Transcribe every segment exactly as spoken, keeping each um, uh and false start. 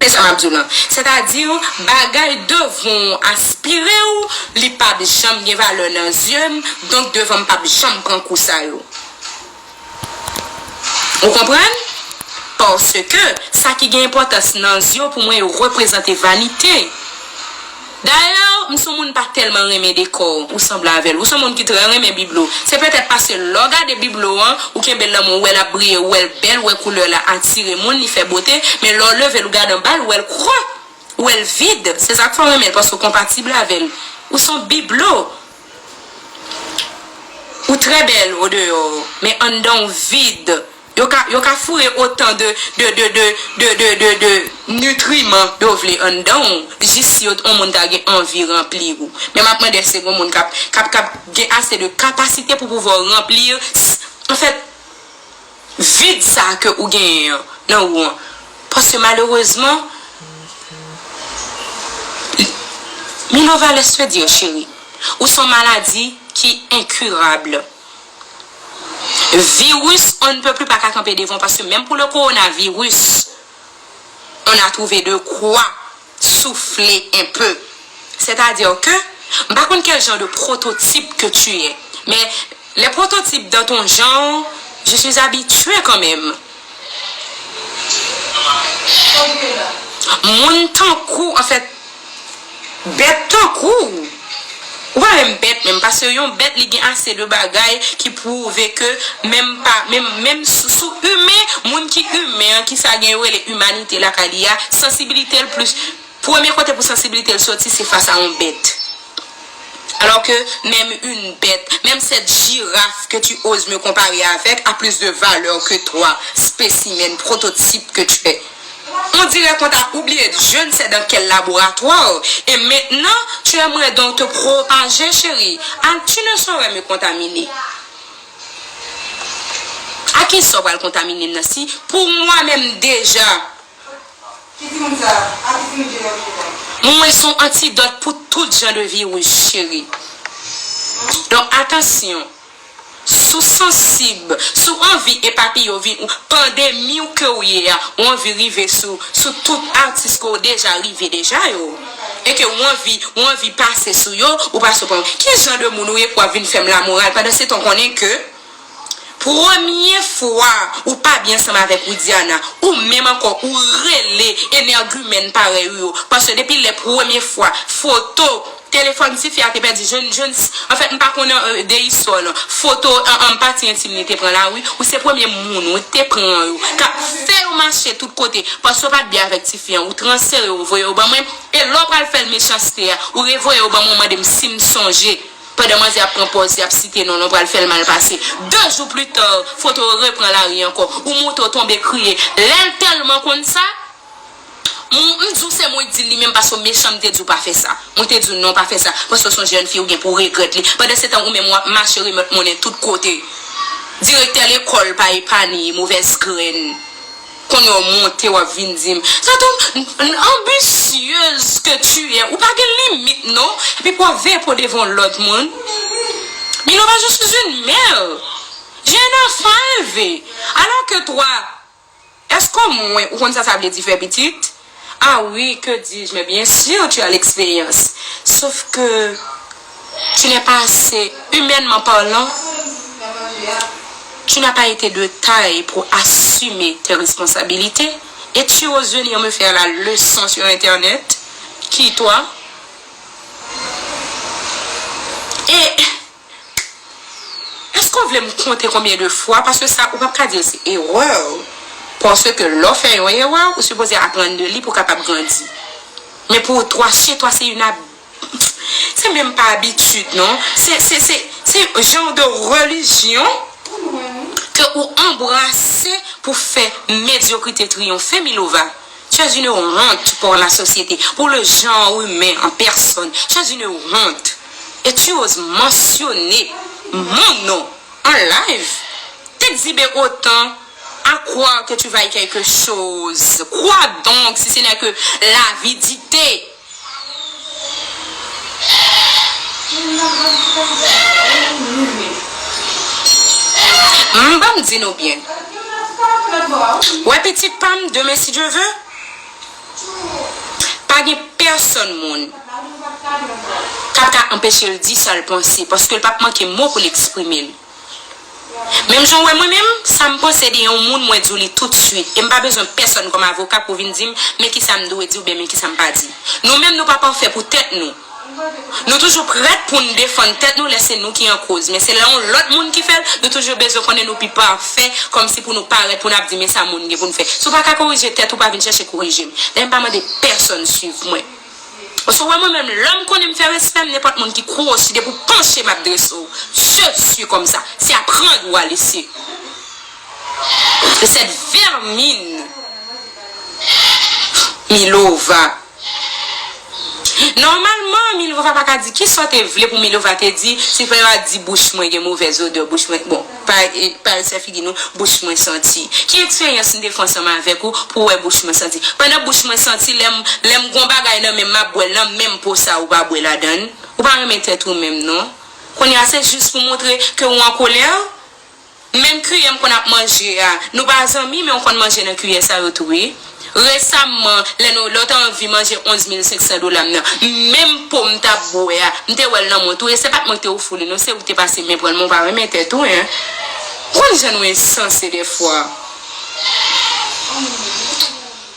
Men sa m ap di w lan. Sètadi, bagay devan w aspire w, li p ap janm gen valè nan zye m, donk devan m p ap janm pran kou sa yo. Ou konprann? Paske sa ki gen enpòtans nan zye w, pou mwen, yo reprezante vanite. Dayè, m se yon moun pa tèlman renmen dekò w, ou sanble avè l. Ou se yon moun ki trè renmen biblo. Se petèt paske lè w gade biblo an, ou kenbe l nan men w, ou wè l ap briye, ou wè l bèl, ou wè koulè l la atire moun, li fè bote, men lè w leve l, ou gade anba l, ou wè l krè, ou wè l vid. Se sa k fè w renmen l, paske w konpatib avè l. Ou se yon biblo. Ou trè bèl odeyò, men anndan w vid. Yo ka, yo ka foure otan de, de, de nitriman yo vle anndan w, jis si yo, yon moun ta gen anvi ranpli w. Men m ap mande èske gen moun k ap, k ap, k ap gen ase de kapasite pou pouvwa ranpli, s-, anfèt, vid sa ke ou genyen an nan ou an. Paske malerezman, Milova, laisse te dire, chérie, ou se yon maladi ki enkirab. Virus, on ne peut plus, pa ka kanpe devan w, paske menm pou le coronavirus, on a trouvé de quoi souffler un peu. C'est-à-dire que, m pa konn quel genre de prototype que tu es, mais les prototypes dans ton genre, je suis habituée quand même. Moun tankou, anfèt, bèt tankou w. Ou pa menm bèt menm, paske yon bèt, li gen ase de bagay ki pwouve ke menm pa, menm, menm sou, sou imen, moun ki imen an, ki sa gen yo rele imanite lakay li a, sansibilite l plis, premye kote pou sansibilite l soti, se fas a yon bèt. Alors que même une bête, même cette girafe que tu oses me comparer avec, a plus de valeur que toi, spécimen, prototype que tu es. On dirait qu'on t'a oublié, je ne sais dans quel laboratoire. Et maintenant, tu aimerais donc te propager, chérie. Ah, tu ne saurais me contaminer. A ki sa w pral kontamine m nan? Si pou mwen menm deja, mwen se yon antidòt pou tout jan de viris, cheri. Donk, atansyon. Si w sansib, si w anvi epapiye, w vin, pandemi w ke w ye a, ou anvi rive sou, sou tout atis ke w deja rive deja yo, e ke w anvi, w anvi pase sou yo, ou pase w pran. Ki jan de moun ou ye pou w ap vin fè m lamoral? Pandan se tan, w konnen ke premye fwa ou pa byen ansanm avèk Widiana, ou menm ankò, ou rele enègimèn parèy ou yo. Paske depi lè premye fwa, foto, telefòn tifi a te pèdi, je n, je n, anfèt, m pa konnen, euh, de istwa lan. Foto, an, an, pati entim li te pran la, wi. Ou se premye moun, wi, te pran yo. K ap fè yo mache tout kote. Paske w pa t byen avèk tifi an. Ou transfere yo, voye yo ban mwen. E lè w pral fè l mechanste a, ou revoye yo ban mwen, ou mande m si m sonje. Pandan manzè ap pran pòz, y ap site non l, ou pral fè l mal pase. De jou pli ta, foto yo repran lari ankò. Ou moute, w tonbe kriye. Lè l tèlman konn sa, m, m di w se mwen k di l li menm, paske w mechan, m te di w pa fè sa. Mwen te di w non, pa fè sa. Paske w se yon jèn fi, ou gen pou w regrèt li. Pandan se tan, ou menm w ap mache remèt monnen tout kote. Direktè lekòl pa epanye, movèz grenn. Kounye a w monte, w ap vin di m, Satou, anbisyez ke tu es, ou pa gen limit non. Epi pou w ap veye po devan yon lòt moun. Milova, je suis une mère. J'ai un enfant à élever. Alors que toi, èske mwen, ou konn sa sa vle di fè pitit? Ah oui, que dis-je, mais bien sûr, tu as l'expérience. Sauf que tu n'es pas assez, humainement parlant, tu n'as pas été de taille pour assumer tes responsabilités et tu oses venir me faire la leçon sur Internet. Qui, toi? Et Èske w vle m konte konbyen de fwa? Paske sa, ou p ap ka di l se erè. Paske lè w fè yon erè, ou sipoze aprann de li pou w kapab grandi. Men pou twa, chez toi, c'est une hab-, c'est même pas habitude, non? C'est, c'est, c'est, c'est un genre de religion que ou anbrase pou fè medyokrite triyonfe, Milova. Tu es une honte pour la société, pour le genre humain en personne. Tu es une honte. Et tu oses mentionner mon nom en live. T'exhiber autant à croire que tu vailles quelque chose. Quoi donc, si ce n'est que l'avidité? M, ban m di nou byen. Wè pitit pa m, demen si Dye ve, Pa gen pèsonn moun k ap ka anpeche l di sa l panse, paske l p ap manke mo pou l eksprime l. Menm jan w wè mwen menm, sa m panse de yon moun, mwen di w li toutswit. E m pa bezwen pèsonn kòm avoka pou vin di m, men kisa m dwe di oubyen men kisa m pa di. Nou menm, nou pa pafè pou tèt nou. Nou toujou prèt pou n defann tèt nou lè se nou ki an koz. Men se lè yon lòt moun ki fè l, nou toujou bezwen konnen nou pi pafè, kòmsi pou nou parèt pou n ap di, men sa moun gen pou n fè. Si w pa ka korije tèt ou, pa vin chèche korije m. Dayè, m pa mande pèsonn swiv mwen. Paske w wè mwen menm, lè m konnen m fè respè m, nenpòt moun ki kwochi, depi w panche, m ap drese w. Je suis comme ça. C'est à prendre ou à laisser. Et cette vermine, Milova. Nòmalman, Milova pa ka di kisa w te vle pou Milova te di, si fè yo a di bouch mwen gen movèz odè, bouch mwen, bon, pa, e, pa sè figi nou, bouch mwen santi. Ki eksperyans m te fè ansanm avèk ou pou w wè bouch mwen santi? Pandan bouch mwen santi, lè m, lè m gon bagay nan men m, m ap bwè l nan menm po sa ou pa bwè ladan l. Ou pa renmen tèt ou menm, non. Kounye a, se jis pou montre ke ou an kolè? Menm kiyè m konn ap manje a, nou pa zanmi, men ou konn manje nan kiyè sa yo tou, wi. Resamman, lè nou, lè w te anvi manje onz mil senk san dola m nan, menm po m t ap bwè a, m te wè l nan men w tou, e se pa t mwen ki te ofri w li, non, se ou ki te pase men pran l, men w pa renmen tèt ou, en. Konn jan nou ensanse dèfwa.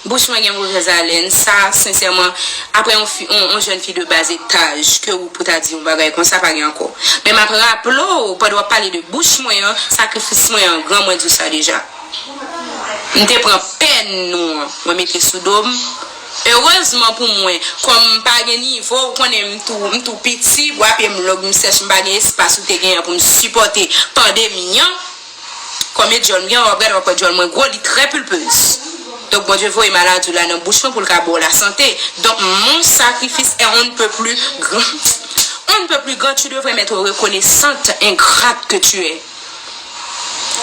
Bouch mwen gen movèz alèn, sa, sensèman, apre yon fi, yon, yon jèn fi de bas étage, ke ou pou ta di yon bagay konsa, pa gen ankò. Men m ap raple w, pandan w ap pale de bouch mwen an, sakrifis mwen an gran, mwen di w sa deja. M te pran pèn nou an, mwen mete sou do m. Erezman pou mwen, kòm m pa gen nivo, ou konnen m tou, m tou piti, bwa pye m long, m sèch, m pa gen espas ou te genyen pou m sipòte pandemi an. Kòm e dyòl m gen, w ap gade, w ap wè dyòl mwen gwo, li trè pulpeuse. Donk, Bondye voye maladi w la nan bouch mwen pou l ka ba w lasante. Donc, mon sacrifice est on ne peut plus grand. On ne peut plus grand, tu devrais m'être reconnaissante, ingrate que tu es.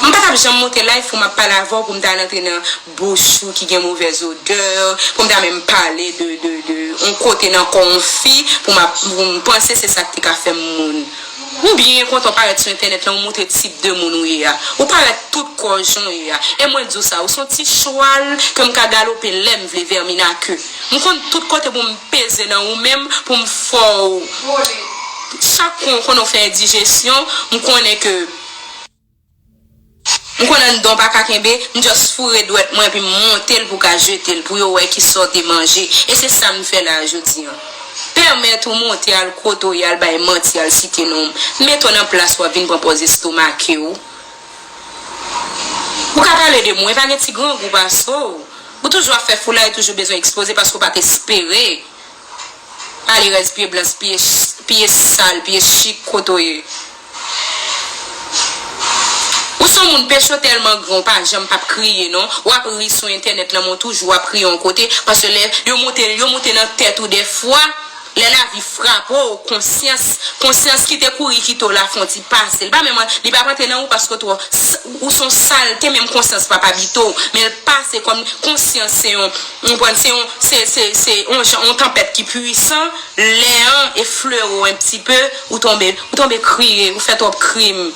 M pa t ap janm monte live pou m ap pale avè w, pou m ta al antre nan bouch ou ki gen movèz odè, pou m ta menm pale de, de, de yon kote nan kò yon fi, pou m ap, pou m panse se sa k te ka fè m moun. M byen kontan w parèt sou entènèt la, ou montre tip de moun ou ye a. Ou parèt tout kò w jan w ye a. E mwen di w sa, ou se yon ti chwal ke m ka galope lè m vle, vèmin a ke. M konn tout kote pou m peze nan ou menm, pou m fè w. Chak kou w konnen w fè endijesyon, m konnen ke M konn anndan w pa ka kenbe, m just foure dwèt mwen epi m monte l pou ka jete l, pou yo wè kisa w te manje. E se sa m fè la a jodi an. Pèmèt ou monte al kote w ye al bay manti, al site non m. Mete w nan plas w ap vin pran pòz estomake w. Ou ka pale de mwen, pa gen ti grangou pase w. Ou toujou ap fè foulay, toujou bezwen ekspoze paske w pa t espere. Malerèz pye blanch, pye, pye sal, pye chik, kote w ye? Ou se yon moun peche w tèlman gran, ou pa janm p ap kriye, non. W ap ri sou entènèt lan, men w toujou ap kriye yon kote, paske lè yo monte, yo monte nan tèt ou dèfwa, lè lavi frape w, konsyans, konsyans ki te kouri kite w la fè yon ti pase. Li pa menm, li p ap antre nan ou paske w twò, ou se yon salte, menm konsyans p ap abite w, men l pase kòm konsyans se yon, w konprann, se yon, se, se, se yon jan, yon tanpèt ki pwisan, lè an eflere w un petit peu, ou tonbe, ou tonbe kriye, ou fè twòp krim.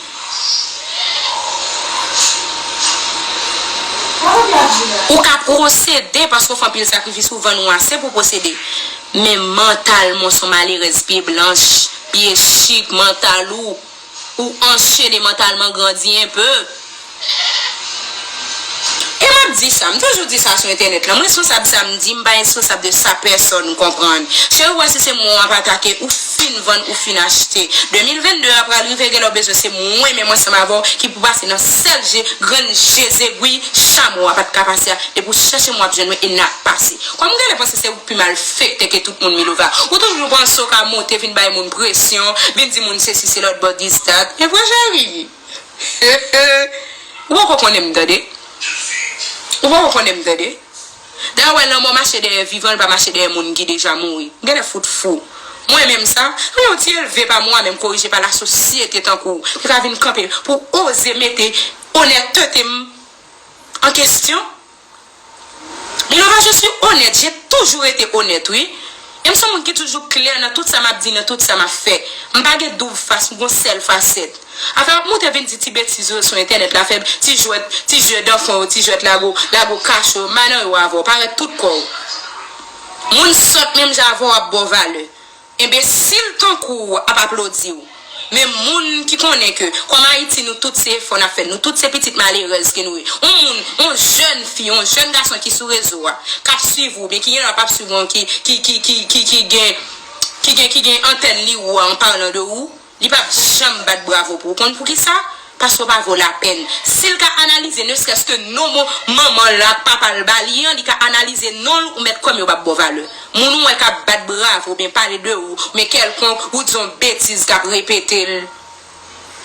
Ou ka posede paske w fè anpil sakrifis, ou vann ou ase pou posede. Men mantalman, w se yon malerèz pye blanch, pye chik, mantal ou, ou anchene mantalman, grandi un peu. E m ap di sa, m toujou di sa sou entènèt lan, m responsab sa m di, m pa responsab de sa pèsonn konprann. Se ou wè si se mwen w ap atake, ou fin vann, ou fin achte. De mil vennde a pral rive, genlè w bezwen se mwen menm ansanm avè w ki pou pase nan sèl je, grenn je zegwi, chamo a pa t ka pase a. Depi w chèche m, w ap jwenn mwen e n ap pase. Kòm m genlè panse se ou k pi malfektè ke tout moun, Milova. Ou toujou panse w ka monte vin bay moun presyon, vin di moun sesi, se lòt bò, this, that. E vre, cheri? Ou poko konnen m, tande. Ou poko konnen m, tande. Dayè, w wè lanmò mache dèyè vivan, li pa mache dèyè moun ki deja mouri. M genlè fout fou. Mwen menm sa, m yon ti elve pa mwa menm, korije pa lasosyete tankou w, ki ka vin kanpe pou oze mete onètete m an kesyon. Milova, je suis honnête, j'ai toujours été honnête, wi. E m se yon moun ki toujou klè nan tout sa m ap di, nan tout sa m ap fè. M pa gen doub fas, m gon sèl fasèt. Afè w ap monte vin di ti betiz yo sou entènèt la, fè ti jwèt, ti jeu d'enfant yo, ti jwèt lago, lago kacho, m pa nan yo avè w, parèt tout kò w. Moun sòt menm jan avè w ap ba w valè. Enbesil tankou w ap aplodi w. Men moun ki konnen ke, kòm Ayiti, nou tout se efò n ap fè, nou tout se pitit malerèz ke nou ye. On moun, on jèn fi, on jèn gason ki sou rezo a, k ap swiv ou, oubyen ki genlè p ap swiv ou, ki, ki, ki, ki, ki, ki gen, ki gen, ki gen antèn li ou a, an palan de ou, li p ap janm bat bravo pou ou. Konn poukisa? Paske w pa vo lapenn. Si l ka analize, ne serait-ce que non mo-, manman l ak papa l ba li an, li ka analize non l, ou mèt kwè m yo p ap ba w valè. Moun ou wè k ap bat bravo, oubyen pale de ou, men kèlkonk, ou di yon betiz k ap repete l.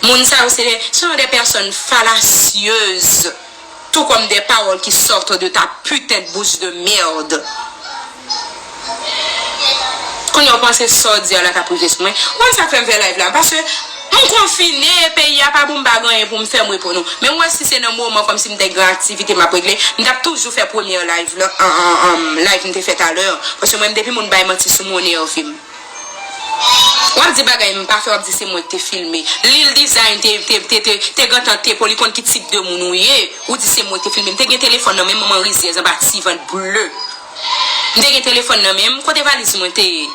Moun sa yo se de, ce sont des personnes fallacieuses, tout comme des paroles qui sortent de ta putain de bouche de merde. Kounye a w panse sa w di a la t ap rive sou mwen. Ou konn sa k fè m fè live la? Paske m konfine, peyi a pa bon, m pa gen anyen pou m fè, m reponn ou. Men w wè, si se nan moman kòmsi m te gen aktivite m ap regle, m t ap toujou fè premyè live la, an, an, an, live m te fè talè a. Paske mwen, depi moun bay manti sou mwen, w nève m. W ap di bagay m pa fè, w ap di se mwen ki te filme. Lil Design te, te, te, te, te gentan te pou li konn ki tip de moun ou ye. Ou di se mwen ki te filme. M te gen telefòn nan men m, manman rizyèz anba ti vant ble. M te gen telefòn nan men m, kote valiz mwen te ye?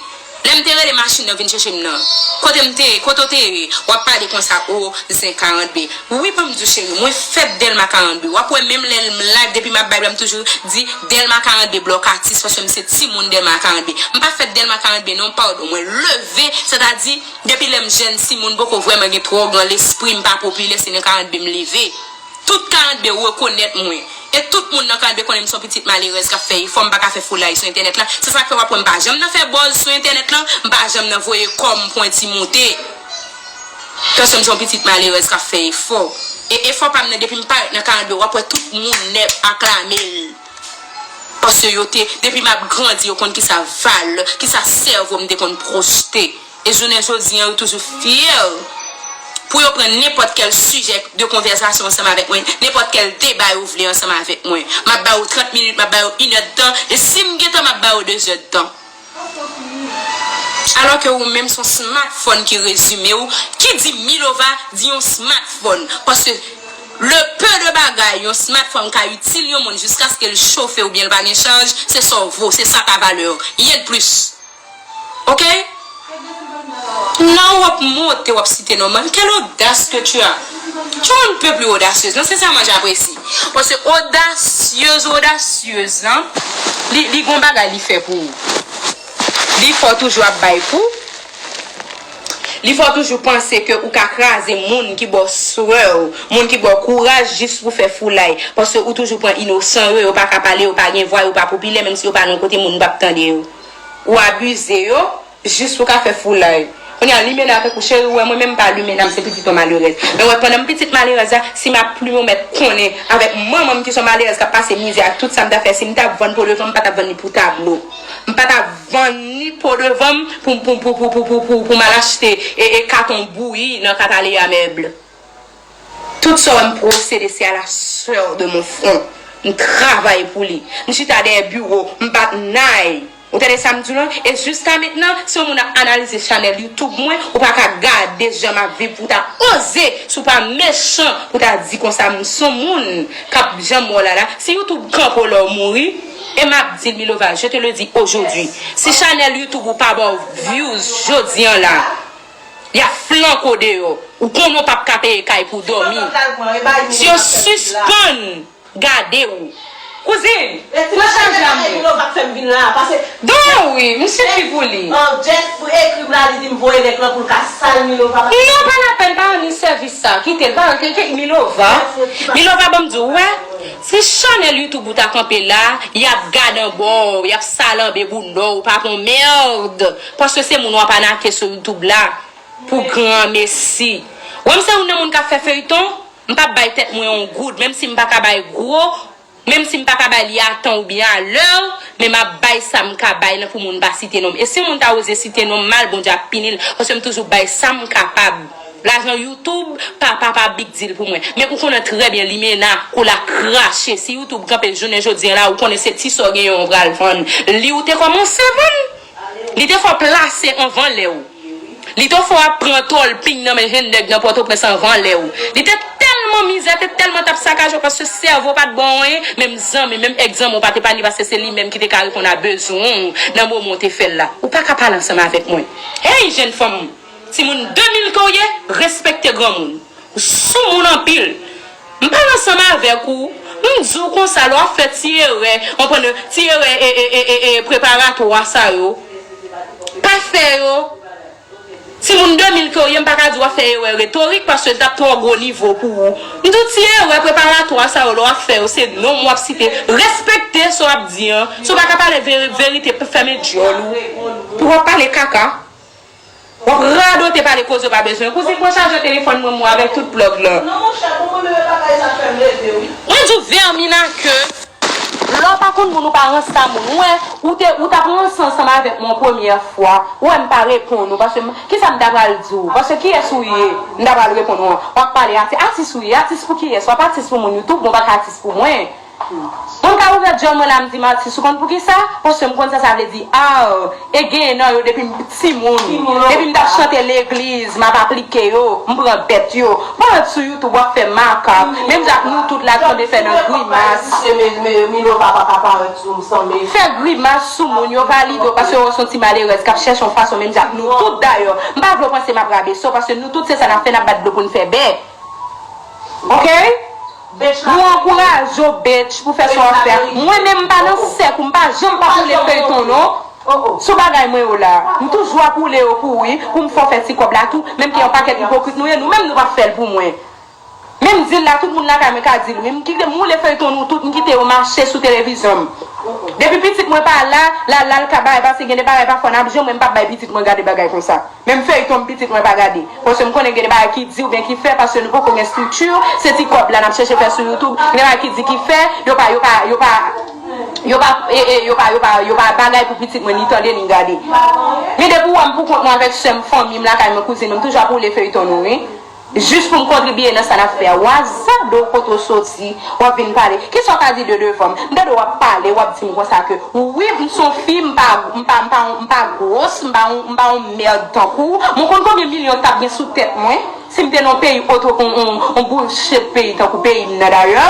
Lè m te rele machin nan vin chèche m nan, kote m te ye? Kote w te ye? W ap pale konsa, o, zen karant B. Wi, ban m di w, cheri, mwen fèt Dèlma karant B. W ap wè menm lè m live, depi m ap bay, m toujou di Dèlma karant B blòk atis, paske m se timoun Dèlma karant B. M pa fèt Dèlma karant B non, padon. Mwen leve, sètadi, depi lè m jèn timoun, m poko vrèman gen twò gran lespri, m pa popilè, se nan karant B m leve. Tout karant B rekonèt mwen. E tout moun nan karant B konnen m se yon pitit malerèz k ap fè efò, m pa ka fè foulay sou entènèt la. Se sa k fè w ap wè m pa janm nan fè buzz sou entènèt la, m pa janm nan voye kò m pwenti moute. Paske m se yon pitit malerèz k ap fè efò. E efò pa m nan, depi m parèt nan karant B, w ap wè tout moun nèt aklame l. Paske yo te, depi m ap grandi, yo konn kisa valè, kisa sèvo m te konn pwojte. E jounen jodi an, yo toujou fyè pou yo pran nenpòt kèl sijè de konvèsasyon ansanm avèk mwen, nenpòt kèl deba yo vle ansanm avèk mwen. M ap ba yo trant minit, m ap ba yo inèdtan, e si m gen tan, m ap ba yo dezèdtan. Alò ke ou menm, se yon smartphone ki rezime w. Ki di Milova, di yon smartphone. Paske le peu de bagay yon smartphone ka itil yon moun jiskaske l chofe oubyen l pa gen chaj, se sa w vo, se sa ta valè w. Rien de plus. Ok? Non, w ap monte, w ap site non mwen. Quelle audace que tu as! Tu es un peu plus audacieuse. Non, sensèman, j'apprécie. Paske odasyez, odasyez, lan, li, li gon bagay li fè pou ou. Li fè w toujou ap bay kou. Li fè w toujou panse ke ou ka kraze moun ki ba w swè w, moun ki ba w kouraj jis pou fè foulay. Paske ou toujou pran inosan yo, yo pa ka pale, yo pa gen vwa, yo pa popilè, menm si yo pa nan kote moun p ap tande yo. Ou abize yo, jis pou ka fè foulay. Kounye a, limena tankou cheri, ou wè mwen menm m pa limena, m se pitit yon malerèz. Men wè, pandan m pitit malerèz la, si m ap plimen, ou mèt konnen, avèk manman m ki se yon malerèz k ap pase mizè ak tout sa m ta fè, si m t ap vann po devan m, m pa t ap vann li pou tablo. M pa t ap vann ni po devan m pou, pou, pou, pou, pou, pou, pou, pou m al achte e, e katon bouyi nan Cataleya Meubles. Tout sa w wè m posede, c'est à la sueur de mon front. M travay pou li. M chita dèyè biwo, m pa t nay. Ou tande sa m di w lan? E jiska mentnan, si yon moun ap analize chanèl YouTube mwen, ou pa ka gade jan m ap viv pou w ta oze, si w pa mechan, pou w ta di konsa m se yon moun k ap janm wè w la la. Si YouTube kanpe w lè w mouri, e m ap di l, Milova, je te le dis aujourd'hui, si chanèl YouTube ou pa ba w views jodi an la, y ap flanke w deyò. Ou konnen w p ap ka peye kay pou w dòmi. Si yo sispann gade w. Kouzin, pran chaj la m. Don wi, m sifi pou li. Non, pa lapèn, pa rann li sèvis sa. Kite l, pa, ke, ke, Milova. Milova, ban m di w, wè. Si chanèl YouTube ou ta kanpe la, y ap gade anba w, y ap salanbe boulò w, pa pran mèd. Paske se moun w ap anake sou YouTube la pou granmesi. Wè m se youn nan moun k ap fè feyton, m p ap bay tèt mwen yon goud, menm si m pa ka bay gwo, menm si m pa ka bay li a tan oubyen a lè, men m ap bay sa m ka bay lan pou moun pa site non m. E si yon moun ta oze site non m mal, Bondye ap pini l, paske m toujou bay sa m kapab. Lajan YouTube, pa, pa, pa big deal pou mwen. Men ou konnen trè byen limena, kou l ap krache. Si YouTube kanpe jounen jodi an la, ou konnen se ti sa w genyen w pral vann. Li ou te kòmanse vann. Li te fè w plase anvan lè w. Litofa w ap pran tòlping nan men jèn nèg nan Pòtoprens anvan lè w. Li te tèlman mizè, te tèlman t ap sakaje w paske sèvo pa t ba w anyen, menm zanmi, menm èk zanmi w pa t epayi li paske se li menm ki te ka reponn a bezwen w nan moman w te fè l la. Ou pa ka pale ansanm avèk mwen. Hey, jèn fanm, timoun de mil ke w ye, respekte granmoun. Ou soumoun anpil. M pale ansanm avèk ou, m di w konsa, lè w ap fè ti erè, w konprann, ti erè e, e, e, e, e preparatwa sa yo, pa fè yo. Timoun de mil ke w ye, m pa ka di w ap fè erè retorik, paske l t ap twò gwo nivo pou ou. M di w ti erè preparatwa sa yo, lè w ap fè yo, se non m w ap site. Respekte sa w ap di an. Si w pa ka pale ve-, verite, fèmen djòl ou. Pou w ap pale kaka. W ap radote pale koze w pa bezwen. Kouzin, pran chajè telefòn mwen, mwen avèk tout plug la. Non, monchè, pou mwen menm, e bagay sa k fè m leve, wi. Mwen di w, vèmin a ke, lè w pa konn moun, ou pa ranse a moun. Ou wè, ou te, ou t ap ranse ansanm avèk mwen premyè fwa. Ou wè, m pa reponn ou, paske m, kisa m ta pral di w? Paske kiyès ou ye? M ta pral reponn ou an. W ap pale atis, atis ou ye? Atis pou kiyès? W ap atis pou moun YouTube, men w pa ka atis pou mwen. Mwen ka ouvè djòl mwen la, m di m atis, ou konn poukisa? Paske m konn sa sa vle di art. E genyen nan yo depi m timoun. Depi m t ap chante legliz, m ap aplike yo, m pran bèt yo. Parèt sou YouTube, w ap fè makak. Menm jan ak nou tout la, tande fè nan grimas. Fè grimas sou moun, yo valide w, paske yo wè se yon ti malerèz k ap chèche yon fason, menm jan ak nou tout dayè. M pa vle w panse m ap rabese w, paske nou tout se sa n ap fè, n ap bat dlo pou n fè bè. Oke? Nou ankouraje w, bitch, pou fè sa w ap fè a. Mwen menm, m pa nan sèk ou, m pa janm p ap woule feyton, non. Sou bagay mwen yo la. M toujou ap woule yo pou ou, wi, pou m fè w fè ti kòb la tou. Menm ke yon pakèt ipokrit nou ye, nou menm nou p ap fè l pou mwen. Menm di l la, tout moun lakay mwen ka di l, wi. M kite, m woule feyton nou tout, m kite yo mache sou televizyon m. Depi pitit mwen pa la, l al, l al ka bagay, paske gen de bagay pafwa n ap jwe, mwen m p ap bay pitit mwen gade bagay konsa. Menm feyton m pitit mwen pa gade. Paske m konnen gen de bagay ki di oubyen ki fè, paske nou poko gen estrikti, se ti kòb la n ap chèche fè sou YouTube. Gen de bagay ki di ki fè, yo pa, yo pa, yo pa, yo pa, e, e, yo pa, yo pa, yo pa bagay pou pitit mwen ni tande ni gade. Men depi w wè m pou kont mwen avèk sè m, fanmi m, lakay mwen, kouzin mwen, m toujou ap woule feyton nou, wi. Jis pou m kontribye nan sa n ap fè a. Wazado kote w soti, w ap vin pale. Kisa w ka di de devan m? M tande w ap pale, w ap di m konsa ke, wi, m se yon fi, m pa, m pa, m pa, m pa gwos, m pa yon, m pa yon mèd tankou w. Mwen konn konbyen milyon t ap gen sou tèt mwen si m te nan yon peyi oto, yon, yon, yon bullshit peyi tankou peyi m nan dayè.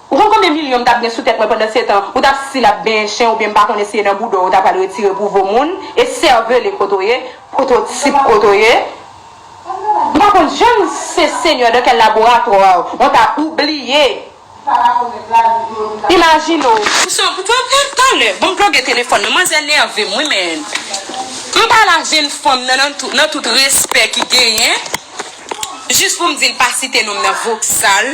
Ou konn konbyen milyon m t ap gen sou tèt mwen pandan se tan ou t ap still ap benyen chen oubyen m pa konnen si e nan bouda w ou ta pral retire pou vo moun e sèvele kote w ye, pwototip kote w ye? M pa konn jan se Seigneur dans quel laboratoire on t'a oublié. Imajine w. Talè, bon, m ploge telefòn nan. Manzè nève m, wi, men. M pale a jèn fanm nan, nan tout, nan tout respè ki genyen. Jis pou m di l pa site non m nan voksal.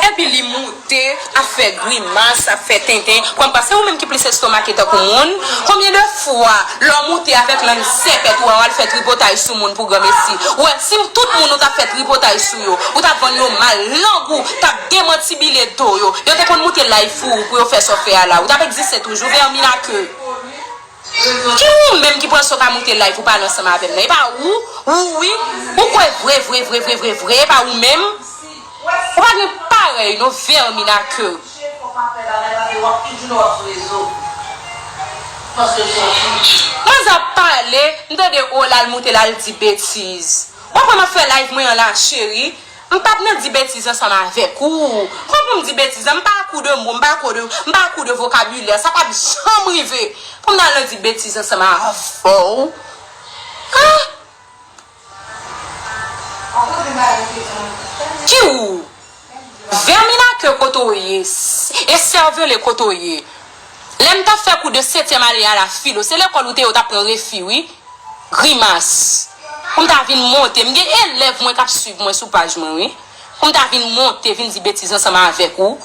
Epi li moute, ap fè grimas, ap fè tenten. Kòm pa se ou menm ki plis estomake tankou moun. Konbyen de fwa, lè w moute avèk lang sèpèt ou a, w al fè tripotay sou moun pou granmesi? Ou wè, si tout moun ou t ap fè tripotay sou yo, ou t ap vann yo mal, lang ou t ap demantibile do yo. Yo te konn moute live pou ou, pou yo fè sa w fè a la. Ou t ap egziste toujou, vèmin a ke. Ki ou menm ki panse w ka moute live ou pale ansanm avè m nan? E pa ou, ou wi, ou kwè vre, vre, vre, vre, vre, vre, e pa ou menm? Ou pa gen parèy non, vèmin a ke. Manzè ap pale, m tande o l al moute l al di betiz. W ap wè m ap fè live mwen an la, cheri. M p ap nan di betiz ansanm avèk ou. Kòman pou m di betiz la? M pa kou de mo, m pa kou de, m pa kou de vokabilè. Sa p ap janm rive pou m nan al nan di betiz ansanm avè w. Ah! Ki ou? Vèmin a ke kote w ye? E sèvele kote w ye? Lè m t ap fè kou de setyèm ane a la filo, se lekòl ou te ye, w t ap pran refi, wi. Grimas. Pou m ta vin monte, m gen elèv mwen k ap swiv mwen sou paj mwen, wi. Pou m ta vin monte, vin di betiz ansanm avèk ou.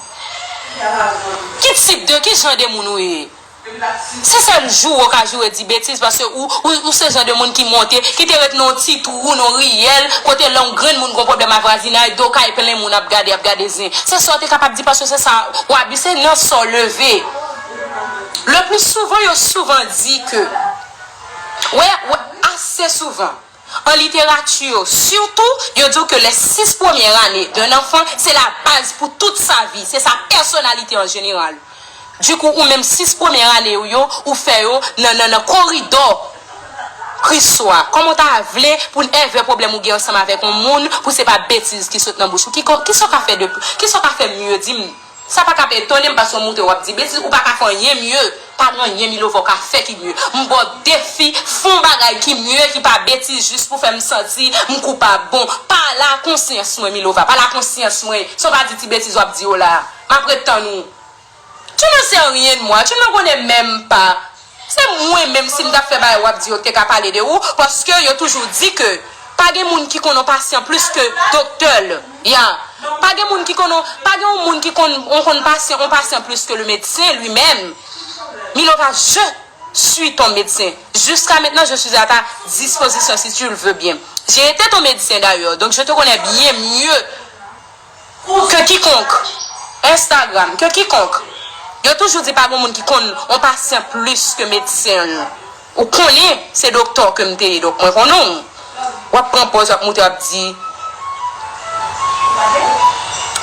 Ki tip de, ki jan de moun ou ye? Se sèl joure w ka joure di betiz, paske ou, ou, ou se jan de moun ki monte, ki te ret nan yon ti twou, nan yon riyèl, kote lè yon grenn moun gon pwoblèm ak vwazinay, do kay plen moun ap gade, ap gade zen. Se sa w te kapab di, paske se sa w abi, se nan sa w leve. Le pli souvan, yo souvan di ke, wè, wè, ase souvan, an literati yo, sitou, yo di w ke les six premières années d'un enfant, c'est la base pour toute sa vie, c'est sa pèsonalite an jeneral. Dikou, ou menm sis premye ane w yo, ou fè yo nan, nan, nan koridò. Kriswa, kòman w ta vle pou n envè pwoblèm ou gen ansanm avèk yon moun pou se pa betiz ki sot nan bouch ou? Ki kò-, kisa w ka fè de, kisa w ka fè mye? Di m. Sa pa ka pa etone m paske w moute w ap di betiz, ou pa ka fè anyen mye. Pa gen anyen Milova w ka fè ki mye. M ba w defi, fè yon bagay ki mye, ki pa betiz, jis pou fè m santi m koupab. Bon, pale a konsyans mwen, Milova, pale a konsyans mwen. Sa w pa di ti betiz w ap di yo la a. M ap ret tann ou. Tu ne sais rien de moi, tu ne me connais même pas. Se mwen menm, si m t ap fè bagay w ap di yo, te ka pale de ou, paske yo toujou di ke pa gen moun ki konn yon pasyan plis ke doktè l. Ya. Pa gen moun ki konn, pa gen yon moun ki konn, yon konn pasyan, yon pasyan plis ke le médecin lui-même. Milova, je suis ton médecin. Jusqu'à maintenant, je suis à ta disposition si tu le veux bien. J'ai été ton médecin d'ailleurs, donc je te connais bien mieux que quiconque. Instagram, que quiconque. Yo toujou di pa gen moun ki konn yon pasyan plis ke medsen l. Ou konnen se doktè ke m te ye, donk mwen konnen w. W ap pran pòz, w ap moute, w ap di,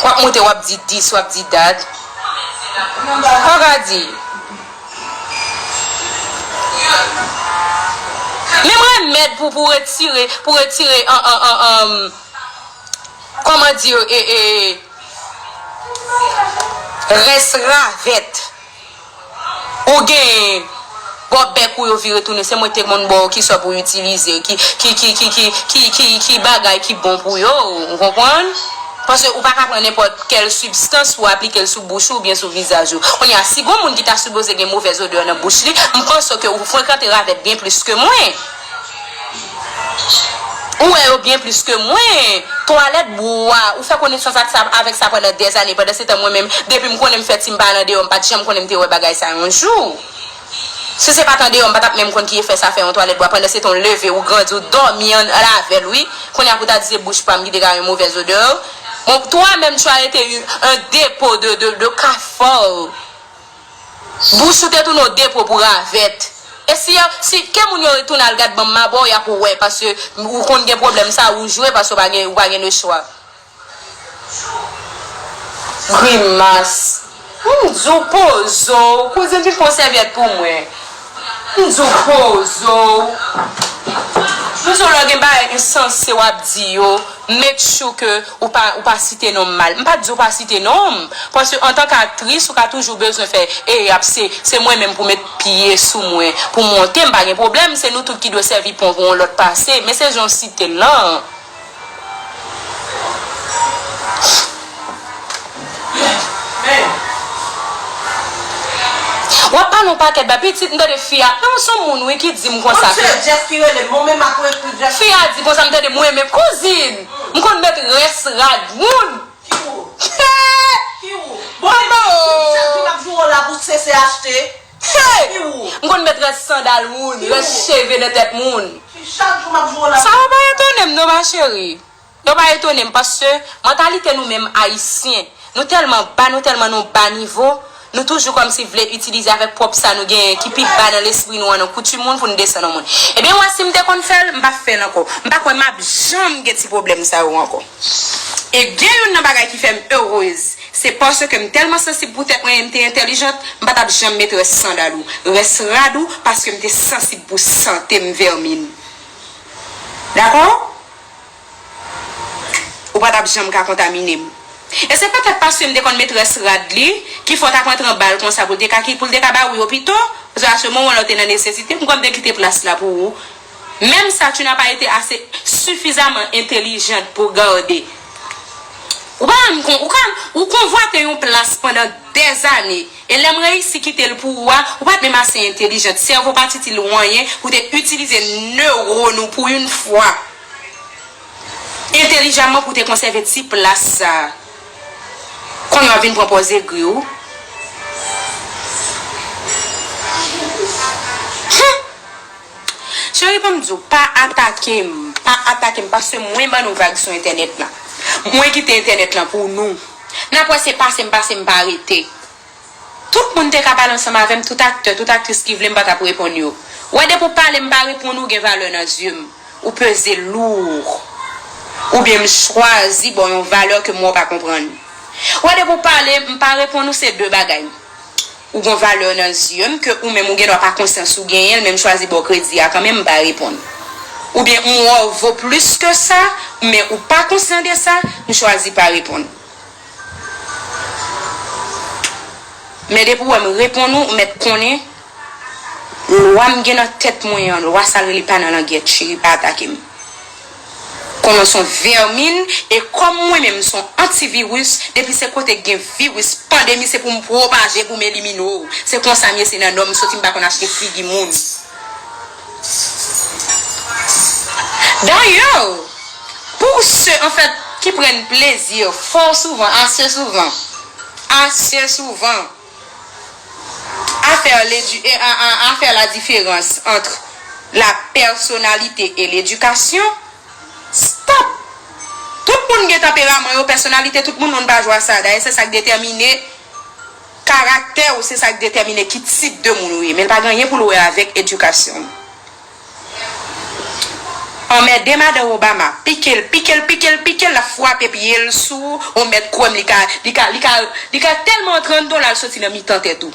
w ap moute, w ap di dis, w ap di dat. Kòk a di. Men m remèd pou, pou retire, pou retire, an, an, an, an, kòman di, e, e, rès ravèt. Ou gen bò bèk ou yo vire tounen, se mwen te konn ba w ki sò pou itilize, ki, ki, ki bagay ki bon pou yo, ou konprann? Paske ou pa ka pran nenpòt kèl sibstans pou aplike l sou bouch ou oubyen sou vizaj ou. Kounye a, si gon moun ki ta sipoze gen movèz odè nan bouch li, m panse ke ou frekante ravèt byen plis ke mwen. Ou wè yo byen plis ke mwen. Twalèt bwa, ou fè konesans ak sa, avèk sa pandan dèzane. Pandan se tan mwen menm, depi m konnen m fèt, si m pa al andeyò, m pa t janm konnen m te wè bagay sa yon jou. Si se pa t andeyò, m pa t ap menm konn ki efè sa fè yon twalèt bwa. Pandan se tan w leve, ou grandi, ou dòmi an, ann avè l, wi. Kounye a pou ta di se bouch pa m ki te ka yon movèz odè. Bon, toi-même, tu as été eu un dépôt de, de, de cafard. Bouch ou te tounen yon depo pou ravèt. E si, si ke moun yo retounen al gad banm mabò, y ap wè, paske ou konn gen pwoblèm sa, ou jwe, paske ou pa gen, ou pa gen le chwa. Grimas. M di w poze w, kouzin, vin pran sèvyèt pou mwen. M di w poze w. M di w lè w gen bagay ensanse w ap di yo, make sure ke ou pa, ou pa site non m mal. M pa di w pa site non m, paske antanke aktris, ou ka toujou bezwen fè, e ap se, se mwen menm pou met pye sou mwen, pou monte, m pa gen pwoblèm, se nou tout ki dwe sèvi pon pou yon lòt pase, men se jan w site l lan. W ap pale yon pakèt ba pitit, m tande fi a. Non, se yon moun, wi, ki di m konsa. Monchè, Jeff ki rele m, mwen menm ak mwen ekri Jeff. Fi a di konsa, m tande mwen menm. Kouzin, m konn met rès rad moun. Ki ou? Ki ou? Bon, chak jou m ap joure w la pou sese achte. Ki ou? M konn met rès sandal moun, rès cheve nan tèt moun. Chak jou m ap joure w la. Sa yo pa etone m non, ma chérie. Yo pa etone m, paske mantalite nou menm Ayisyen, nou tèlman ba, nou tèlman nan yon ba nivo, nou toujou kòmsi vle itilize avèk pwòp sa nou genyen ki pi ba nan lespri nou an, nan koutim moun pou nou desann yon moun. Ebyen, w wè, si m te konn fè l, m p ap fè l ankò. M pa kwè m ap janm gen ti pwoblèm sa yo ankò. E gen youn nan bagay ki fè m erez, se paske m tèlman sansib pou tèt mwen e m te entèlijant, m pa t ap janm met rès sandal ou, rès rad ou, paske m te sansib pou sante m, vèmin. Dakò? Ou pa t ap janm ka kontamine m. E se petèt paske m te konn met rès rad li, ki fè w t ap rantre anba l konsa pou l te ka, pou l te ka ba ou yo pito, paske a se moman la w te nan nesesite, m kwè m te kite plas la pou ou. Menm sa, tu n'as pas été assez suffisamment intelligente pour garder. Ou pa rann kont, ou ka, ou konvwate yon plas pandan dèzane, e lè m reyisi kite l pou ou a, ou pa t menm ase entelijant, sèvo pa t itil ou anyen, ou te itilize newòn ou pou yon fwa entelijaman pou te konsève ti plas sa a. Kounye a w ap vin pran pòz egri w. Hum! Cheri, ban m di w, pa atake m, pa atake m, paske mwen ban nou vag sou entènèt la. Mwen kite entènèt lan pou nou. N ap wè se pase m pase m pa rete. Tout moun te ka pale ansanm avè m, tout aktè, tout aktris ki vle m pa t ap reponn yo. Ou wè depi w pale m pa reponn ou gen valè nan zye m. Ou peze lou. Oubyen m chwazi ba w yon valè ke mwen w pa konprann. Ou wè depi w pale m pa reponn ou se de bagay. Ou gon valè nan zye m ke ou menm ou gen dwa pa konsyan si w genyen l, men m chwazi ba w kredi a kanmenm, m pa reponn. Oubyen m wè w vo plis ke sa, men ou pa konsyan de sa, m chwazi pa reponn. Men depi w wè m reponn ou, ou mèt konnen, lwa m gen nan tèt mwen an, lwa sa l rele pa nan langyèt, cheri, pa atake m. Konnen w se yon vèmin, e kòm mwen menm m se yon antiviris, depi se kote k gen viris, pandemi, se pou m pwopaje, pou m elimine w. Se konsa m ye, se nan nòm m soti, m pa konn achte figi moun. Dayè, pou se, anfèt, ki pran plezi fò souvan, ase souvan, ase souvan, à faire l'édu- eh, à, à, à faire la différence entre la personnalité et l'éducation. Stop! Tout moun gen tanperaman yo, pèsonalite, tout moun, moun pa jwe a sa. Dayè, se sa k detèmine karaktè w, se sa k detèmine ki tip de moun ou ye. Men l pa gen anyen pou l wè avèk edikasyon w. Anmède madan Obama, pike l, pike l, pike l, pike l, l ap frape pye l sou ou, ou mèt kwè m, li ka, li ka, li ka, li ka tèlman antre anndan w, l al soti nan mitan tèt ou.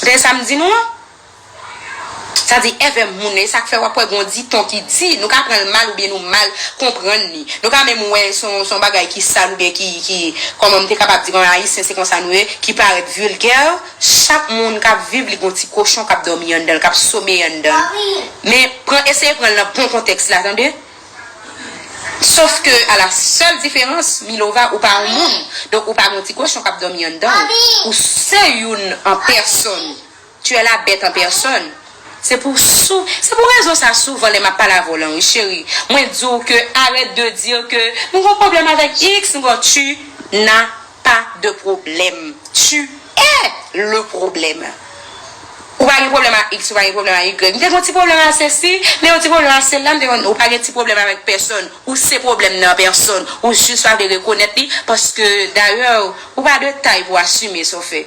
Tande sa m di nou an? Sa di, èvè moun, e sa k fè w ap wè gon diton ki di, nou ka pran l mal oubyen nou mal konprann li. Nou ka menm wè se yon, se yon bagay ki sal oubyen ki, ki, kòman m te kapab di, kòm Ayisyen, se konsa nou ye, ki parèt vilgè. Chak moun k ap viv, li gon ti kochon k ap dòmi anndan l, k ap someye anndan l. Men, pran, eseye pran l nan bon kontèks la, tande? Sòf ke, à la seule différence, Milova, ou pa yon moun. Donk, ou pa gon ti kochon k ap dòmi anndan w. Ou se youn an pèsòn. Tu es la bête en personne. Se pou sou, se pou rezon sa souvan lè m ap pale avè w lan, wi, cheri. Mwen di w ke arrête de dire que m gon pwoblèm avèk X, m gon, tu n'as pas de problème. Tu es le problème. Ou pa gen pwoblèm ak X, ou pa gen pwoblèm ak Y. M te gen yon ti pwoblèm ak sesi, m te gen yon ti pwoblèm ak sela, m te gen, ou pa gen ti pwoblèm avèk pèsonn. Ou se pwoblèm nan pèsonn. Ou jis pa vle rekonèt li, paske dayè, ou pa de tay pou asime sa w fè.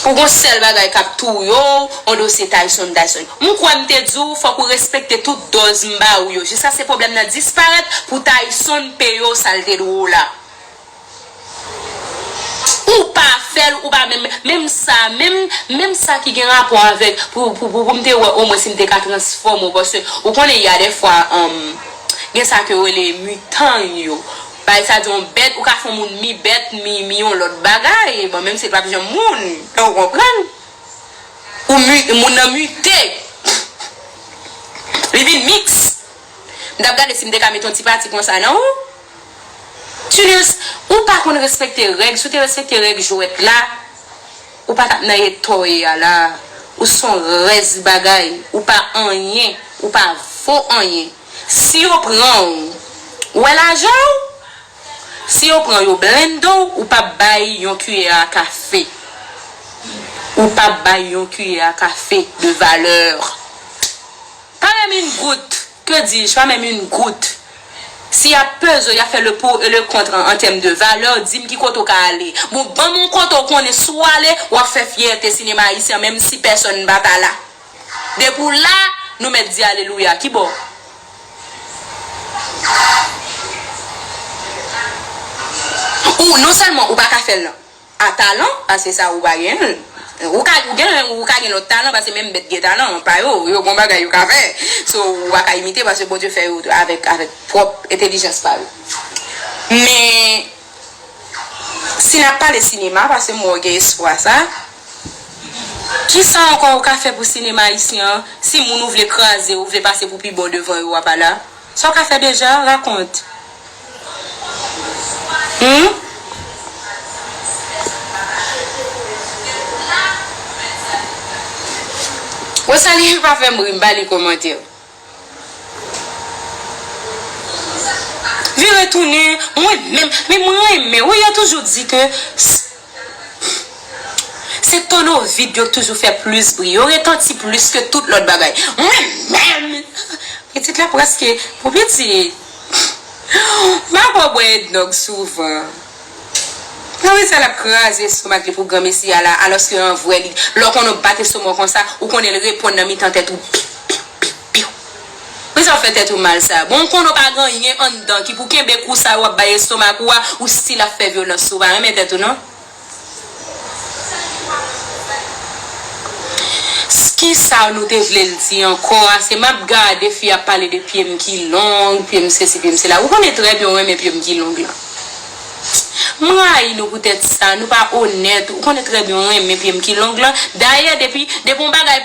Ou gon sèl bagay k ap touye w, on dosye Tyson, Tyson. M kwè m te di w, fòk ou respekte tout dòz m ba ou yo. Jiskaske pwoblèm nan disparèt, pou Tyson peye w sa l te dwe w la. Ou pa fè l, ou pa menm, menm sa, menm, menm sa ki gen rapò avèk, pou, pou, pou, pou m te wè omwen si m te ka transfòme w, paske ou konnen y a de fwa, um, gen sa ke yo rele mitan yo. Bay sa di yon bèt, ou ka fè yon moun mi bèt, mi, mi yon lòt bagay. Bon, menm si l p ap janm moun, ou konprann? Ou mi-, moun nan mite. Li vin miks. M t ap gade si m te ka met yon ti pati konsa nan ou. Tu ne, ou pa konn respekte règ. Si w te respekte règ jwèt la, ou pa t ap nan eta w ye a la. Ou se yon rès bagay. Ou pa anyen. Ou pa vo anyen. Si yo pran w, ou wè lajan w? Si yo pran yo blende w, ou p ap bay yon kiyè a kafe. Ou p ap bay yon kiyè a kafe de valè. Pas même une goutte. Que dis-je? Pas même une goutte. Si y ap peze w, y ap fè le pour et le contre an, an tèm de valè, di m ki kote w ka ale. Bon, ban m yon kote w konnen si w ale, w ap fè fyète sinema ayisyen, menm si pèsonn pa ta la. Depi w la, nou mèt di alelouya. Ki bò? Ou, non sèlman ou pa ka fè l nan a talan, paske sa ou pa gen l. Ou ka, ou gen, ou ka gen lòt talan, paske menm bèt gen talan, pa yo, yo gon bagay yo ka fè. So, ou pa ka imite, paske Bondye fè yo avèk, avèk pwòp entèlijans pa yo. Men, si n ap pale sinema, paske m wè w gen espwa sa, kisa ankò ou ka fè pou sinema ayisyen an, si moun ou vle kraze, ou vle pase pou pi bon devan yo, w ap ala? Sa w ka fè deja, rakonte. Hmm? Rosalie pa fè m ri, m pa li kòmantè. Vire tounen, mwen menm, men mwen renmen, wi, yo toujou di ke s-, se tono vid yo toujou fè plis bri, yo retanti plis ke tout lòt bagay. Mwen menm, pitit la prèske, pou pitit, m pa kwè w bwè Ednog souvan. Nan wi sa l ap kraze estomak li pou granmesi a la, alòske an vrè li, lè w konn w bat estomak w konsa, ou konnen l reponn nan mitan tèt ou. Piw, piw, piw. Poukisa w fè tèt ou mal sa? Bon, ou konnen w pa gen anyen anndan ki pou kenbe kou sa yo w ap bay estomak ou a, ou still ap fè vyolans sou ou. Pa renmen tèt ou non. Kisa nou te vle l di ankò a? Se m ap gade fi ap pale de pye m ki long, pye m sesi, pye m sela. Ou konnen trè byen ou renmen pye m ki long lan. M rayi nou poutèt sa, nou pa onèt. Ou konnen trè byen ou renmen pye m ki long lan. Dayè, depi, depi yon bagay